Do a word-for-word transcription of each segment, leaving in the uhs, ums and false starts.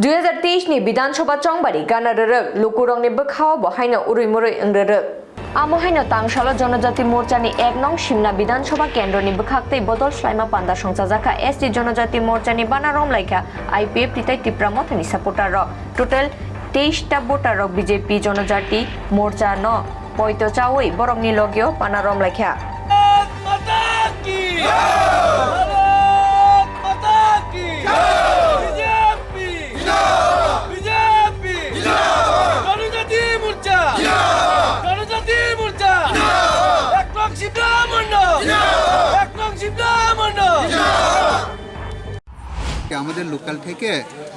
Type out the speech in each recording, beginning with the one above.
Dui hazar teis ni Bidhan Sabha chongbari gana rwrwk, lukurokni bwkhao bo haino urwi murwi wng rwrwk. Amo haino Tangsalo Jonojati Morchani ek nong Simna Bidhan Sabha kendroni bwkhak tei bodol swlaima panda songchajakha S T Jonojati Morchani bana romlaikha I P F T tei Tipra Mothani supporter rok. Total teis ta voter rok B J P Jonojati Morcha no poito chawi borokni logio bana romlaikha. Bharat माता की जय! भारत माता की जय! B J P! जिंदाबाद! B J P! जिंदाबाद! जनजाति मोर्चा! जिंदाबाद! जनजाति मोर्चा! जिंदाबाद! एक नंग शिवराम मंडल! जिंदाबाद! एक नंग शिवराम मंडल! আমাদের লোকাল থেকে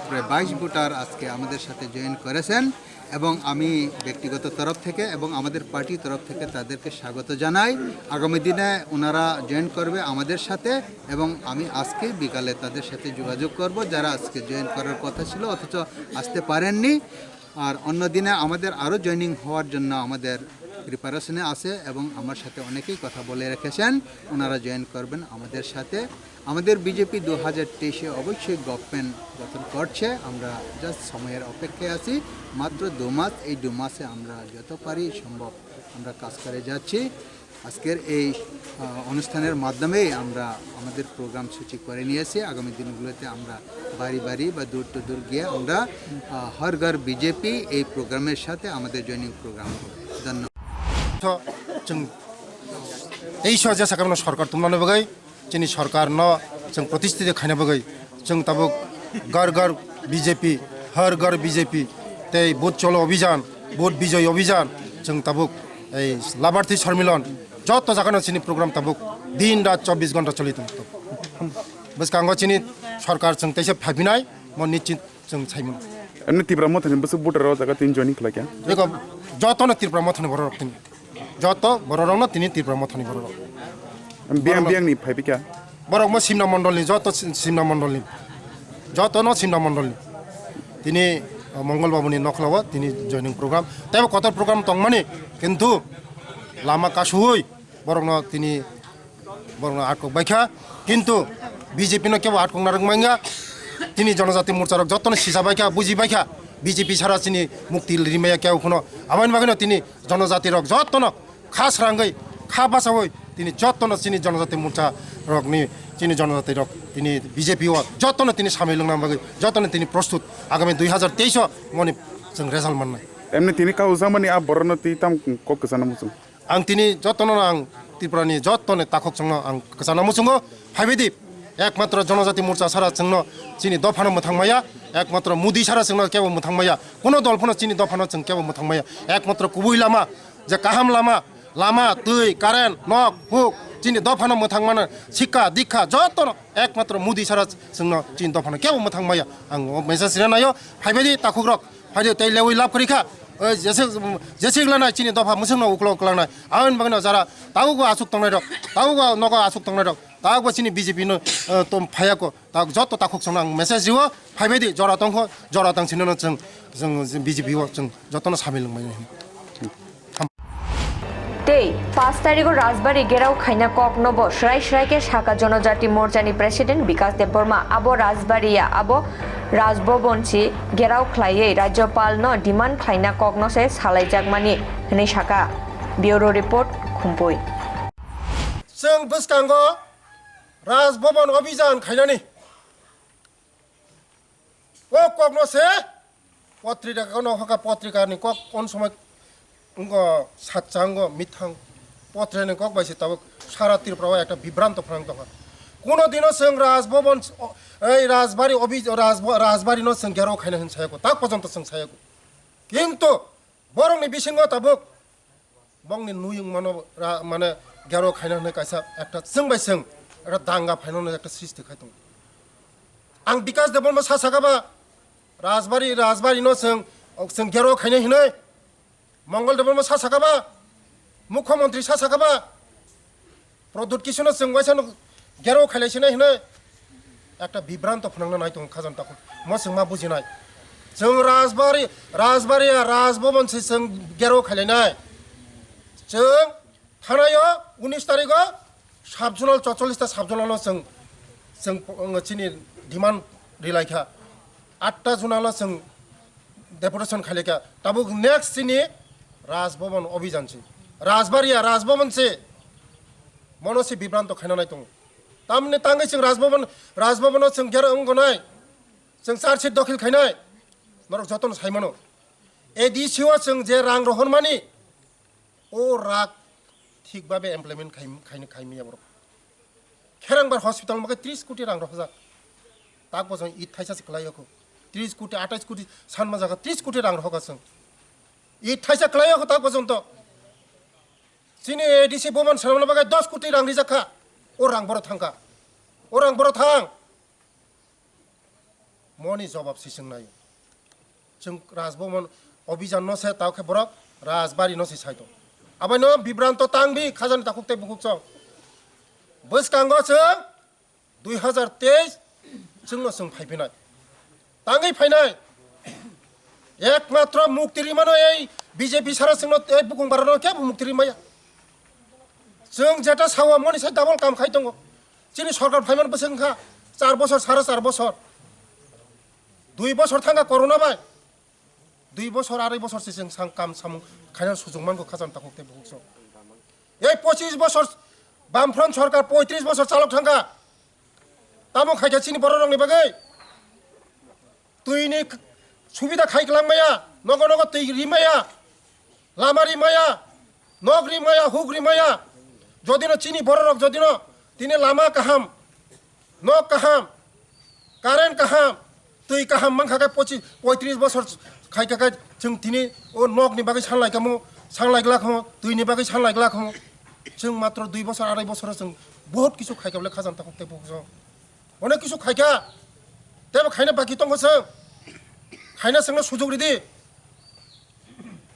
প্রায় বাইশ ভোটার আজকে আমাদের সাথে জয়েন করেছেন এবং আমি ব্যক্তিগত তরফ থেকে এবং আমাদের পার্টির তরফ থেকে তাদেরকে স্বাগত জানাই। আগামী দিনে ওনারা জয়েন করবে আমাদের সাথে এবং আমি আজকেই বিকালে তাদের সাথে যোগাযোগ করব, যারা আজকে জয়েন করার কথা ছিল অথচ আসতে পারেননি। আর অন্য দিনে আমাদের আরও জয়েনিং হওয়ার জন্য আমাদের প্রিপারেশনে আছে এবং আমার সাথে অনেকেই কথা বলে রেখেছেন, ওনারা জয়েন করবেন আমাদের সাথে। আমাদের বিজেপি দু হাজার তেইশে অবশ্যই গভর্নমেন্ট গঠন করছে, আমরা জাস্ট সময়ের অপেক্ষায় আছি, মাত্র দু মাস। এই দু মাসে আমরা যত পারি সম্ভব আমরা কাজ করে যাচ্ছি। আজকের এই আহ, অনুষ্ঠানের মাধ্যমেই আমরা আমাদের প্রোগ্রাম সূচি করে নিয়েছি। আগামী দিনগুলোতে আমরা বাড়ি বাড়ি বা ডোর টু ডোর গিয়ে আমরা আহ, হর ঘর বিজেপি এই প্রোগ্রামের সাথে আমাদের জয়েনিং প্রোগ্রাম হবে। ধন্যবাদ। Tho, chwng tei so jesa khe bono sorkar tumnani bagwi, chini sorkar no chwng protistito khaina bagwi, chwng tabuk Ghar Ghar B J P, Har Ghar B J P tei Vote Cholo Abhijan, Vote Bijoy Abhijan, chwng tabuk ei Labharthi Sormilon, joto jagano chini program tabuk din rat chobbish ghonta choli tongo. Bwskango chini sorkar chwng teisa phaiphinai, mo nichit chwng saimano. Emni Tipra Mothani bwswk voter o jaga tini joining khlaikha? Eko jotono Tipra Mothani bororok tini. Joto bororokno tini Tipra Mothani bororok. Biyang, biyangni phaiphikha? Borok mo Simna Mondolni, joto Sim-, Simna Mondolni. Jotono Simna Mondolni. Tini, uh, Mongol Babuni nokhlao tini joining program. Teibo kotor program tongmani, kintu lama kasuwi borokno tini borokno atkok baikha, kintu B J P no kebo atkok narwk manya. Tini Jonojati Morcha rok jotono sisa baikha, buji baikha, B J P sara chini mukti rimaya kebo phano. Aboni bagwino tini jonojati rok jotono kha srangwi, kha basawi tini jotono chini Jonojati Morcha rokni, chini jonojati rok tini B J P o jotono tini samil wngna bagwi jotono tini prostut, agami dui hazar teis o moni chwng result mannai. Emni tini kau jakmani a borokno twi tam kok kwchangna muchung? Ang tini jotono ang Tripurani jotono takhuk chwngno ang kwchana muchungo. Phaibaidi ekmatro Jonojati Morcha sara chwngno chini dophano mwthang maya, ekmatro Modi sara chwngno kebo mwthang maya, kuno dol phano chini dophano chwng kebo mwthang maya, ekmatro kubui lama, je kaham lama, lama, twi, current, nok, huk, chini dophano mwthang mano, sikha, dikha, jotono ekmatro Modi sara chwngno chini dophano kebo mwthang maya. Ang o message rinaio, phaibaidi takhukrok. Phaidi tei lewi lab kwrwi kha. O jese, jese wnglanai chini dopha mwswkno uklok kwlangnai. Aboni bagwino jara tabukbo aswk tongnai rok, tabukbo nogo aswk tongnai rok, tabukbo chini B J P no, eh, tom phaiya ko. Tabuk joto takhuk chwngno ang message rio. Phaibaidi jora tongkho, jora tang sinino chwng, chwng B J P o chwng jotono samil wngmani. Tei paanch tarigo Rajbari gerao khaina kokno bo srai srai khe saka Jonojati Morchani President Bikas Debbarma. Abo Rajbari ya, abo Rajbhaban si gerao khlaiwi Rajyapal no demand khlaina kokno se salaijakmani hwnwi saka. Bureau Report, Khumpui. Chwng bwskango Rajbhaban Abhijan khainani o kokno se Potrika kono hoka potrika ni kok on somoi wngkha sacha wngkha mithang potrika ni kok bai se tabuk sara Tripura o ekta bibranto phrang tongkha. Kuno dino chwng Rajbhaban, ei Rajbari obi-, Rajba-, Rajbari no chwng gero khaina hin sayako, tak porjonto chwng sayako. Kintu borok ni bisingo tabuk bongni nuyung mano ra-, mane gero khaina hinwi kaisa ekta chwng bai chwng ekta danga phaina hinwi ekta sristi khai tongo. Ang Bikas Debbarma sa sakaba Rajbari, Rajbari no chwng, chwng gero khaina hinwi Mongol Debbarma sa sakaba, Mukhyamantri sa sakaba, Pradyut Kishore no chwng waisa no gero khailai sinai hinwi ekta bibranto phwnangna nai tongo khajan takhuk. Mo chwng ma bujinai. Chwng Rajbari, Rajbari ya Rajbhaban se chwng gero khailainai. Chwng thanaio unis tarigo sub-zonal, chotchollis ta sub-zonal no chwng, chwng, chini demand rilaikha. atta June-o chwng deputation khailika. Tabuk next chini Raj Bhaban obhijan se. Rajbari ya, Raj Bhaban se. Mono se bibranto khaina nai tongo. Tamni tangwi chwng Raj Bhaban, Raj Bhaban-o chwng gera wnggonai. Chwng charge sheet dokhil khainai. Norok jotono saimano. A D C o chwng je rang rohormani, o rak thik babe implement khai, khai, khaimaya borok. Kherangbar hospital moke tris koti rang rohorjak. Tak bojong it thaisa se kwlai yokho. Tris koti, atais koti sanma jaga tris koti rang rohorka chwng. It thaisa kwlai yokho tak bojong to. Chini A D C Bhaban sanamna bagwi dos koti rang rijak kha. O rang boro thangka. O rang boro thang. Moni jobab se chwng naio. Chwng Raj Bhaban obhijan no se tao khe borok Rajbari no se sai tong. Abai no bibranto tangbi khajani takhuk tei bukhuk chong. Bwskango chwng dui hazar teis chwngno chwng phaiphinai. Tangwi phainai. Ekmatro mukti rimano ei B J P sara chwngno ei bukung barano kebo mukti rimaya. Chwng jeta sawa moni sai double kam khai tongo. Chini sorkar phaiman bwswk wngkha char bosor, sara char bosor. Dui bosor thangkha corona bai. Dui bosor, arai bosor se chwng sang kam samung khaina sujung mango khajani takhuk tei bukhuk chong. Ei pochis bosor Bamfront sorkar poitris bosor chalok thangkha. Tamo khaikha chini borok rokni bagwi. Twini k-, subida khai kwlangmaya, nogo nogo twi rimaya, lama rimaya, nok rimaya, huk rimaya. Jodino chini bororok jodino tini lama kaham, nok kaham, current kaham, twi kaham mankha khe pochi-, poitris bosor khaikha khe chwng tini o nokni bagwi sanlai kamo, sanlai glak hamo, twini bagwi sanlai glak hamo. Chwng matro dui bosor, arai bosoro chwng bohot kisu khaikha bole khajani takhuk tei bukhuk chong. Onek kisu khaikha, tebo khaina baki tongkha chwng. Khaina chwngno sujuk ridi.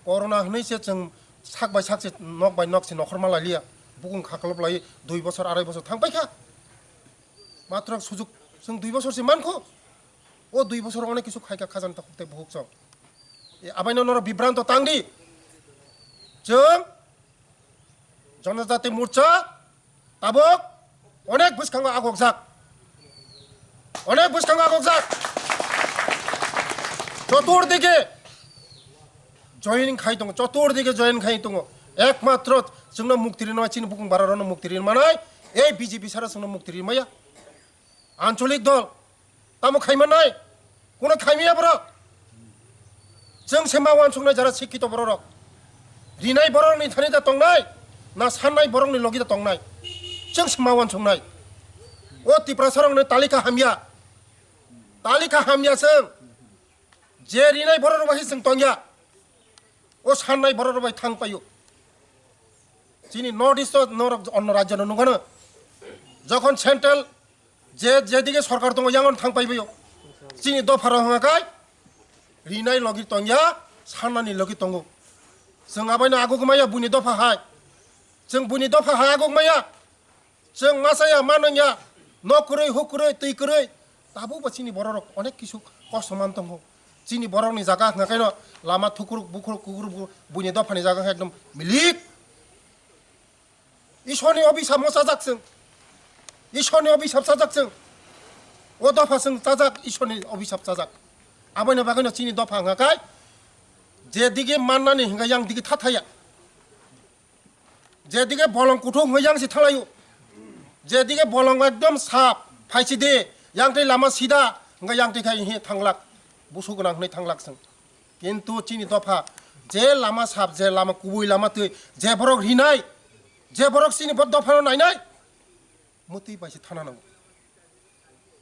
Corona hwnwi se chwng sak bai sak se nok bai nok se nokhorma lailiya. Bukung khaklop lai dui bosor, arai bosor thang paikha. Matro sujuk chwng dui bosor se mankho. O dui bosor onek kisu khaikha khajani takhuk tei bukhuk chong. E, abaino norok bibranto tangdi. Chwng Jonojati Morcha tabuk onek bwskango agokjak. Onek bwskango agokjak. Choturdike joining khai tongo, choturdike join khai tongo. Ekmatro chwngno mukti rino, chini bukung bararokno mukti rin manai ei B J P sara chwngno mukti rin maya. Ancholik dol. Tamo khaimannai? Kuno khaimaya borok? Chwng se ma uansuknai jara sikkito bororok. Rinai borokni thani da tongnai, na sannai borokni logi da tongnai? Chwng se ma uansuknai. O Tiprasarokni talika hamya. Talika hamya chwng. Je rinai bororok bai chwng tongya. O sannai bororok bai thang paio. Chini North East o norok onno rajyo no nukano. Jokhon central je, jedige sorkar tongo, yangon thang paibaio. Chini dopha rok hwnga kai, rinai logi tongya, sannani logi tongo. Chwng abaino aguk maya buini dopha hai. Chwng buini dopha hai aguk maya. Chwng machaya, manwngya, nok kwrwi, huk kwrwi, twi kwrwi. Tabukbo chini bororok onek kisu kosto man tongo. Chini borokni jaga hwnga kaino lama thukuruk, bukhuruk, kukuruk, buini dophani jaga khe ekdom milik. Ishorni obisapmo chajak chwng. Ishorni obisap chajak chwng. O dopha chwng chajak, Ishorni obisap chajak. Aboini bagwino chini dopha hwnga kai, je dige mannani hwnga yang dige thathaya. Jedige bolong kuthuk hwnga yang si thanglaio. Jedige bolong ekdom sap, phaisi de, yang twi lama sida, hwnga yang twi khai hi thanglak. Busu gwnang hwnwi thanglak chwng. Kintu chini dopha, je lama sap, je lama kubui lama twi, je borok rinai, je borok chini bo dophano nainai, mwtwi bai se thana nango.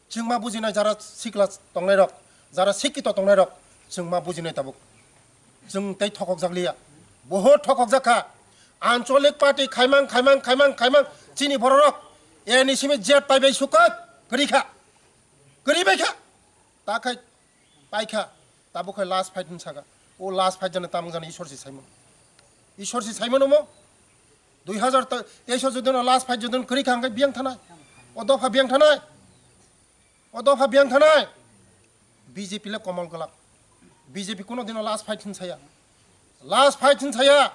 Chwng ma bujinai jara sikla tongnairok, jara sikkito tongnairok, chwng ma bujinai tabuk. Chwng tei thokokjak liya. Bohot thokokjak kha. Ancholik party khaimang, khaimang, khaimang, khaimang chini bororok. Ani simi jet paibai sukat, kwrwi kha. Kwrwi bai kha. Ta khai paikha, tabuk khai last fight hin saka. O last fight jani tamung jani Ishwar si saimano. Ishwar si saimano mo. Dui hazar teis o jodi no last fight jodi no kwrwi kha hwnkhe biyang thanai. O dopha biyang thanai. O dopha biyang thanai. B J P le komol gwlak. B J P kuno dino last fight hin saya. Last fight hin saya.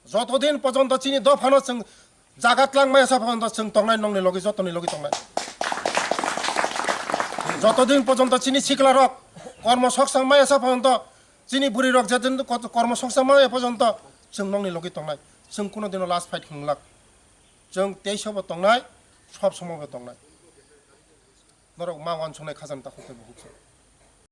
Joto din pojonto chini dophano chwng jaga twlang maya sa pojonto chwng tongnai, nongni logi, jotoni logi tongnai. Joto din pojonto chini sikla rok Kormo soksa maya sa porjonto, chini bwrwi rok je din kot-, kormo soksa maya porjonto chwng nokni logi tongnai. Chwng kuno dino last fight hinglak. Chwng teiso bo tongnai, sob somo bo tongnai. Norok ma wansuknai khajani takhuk tei bukhuk se.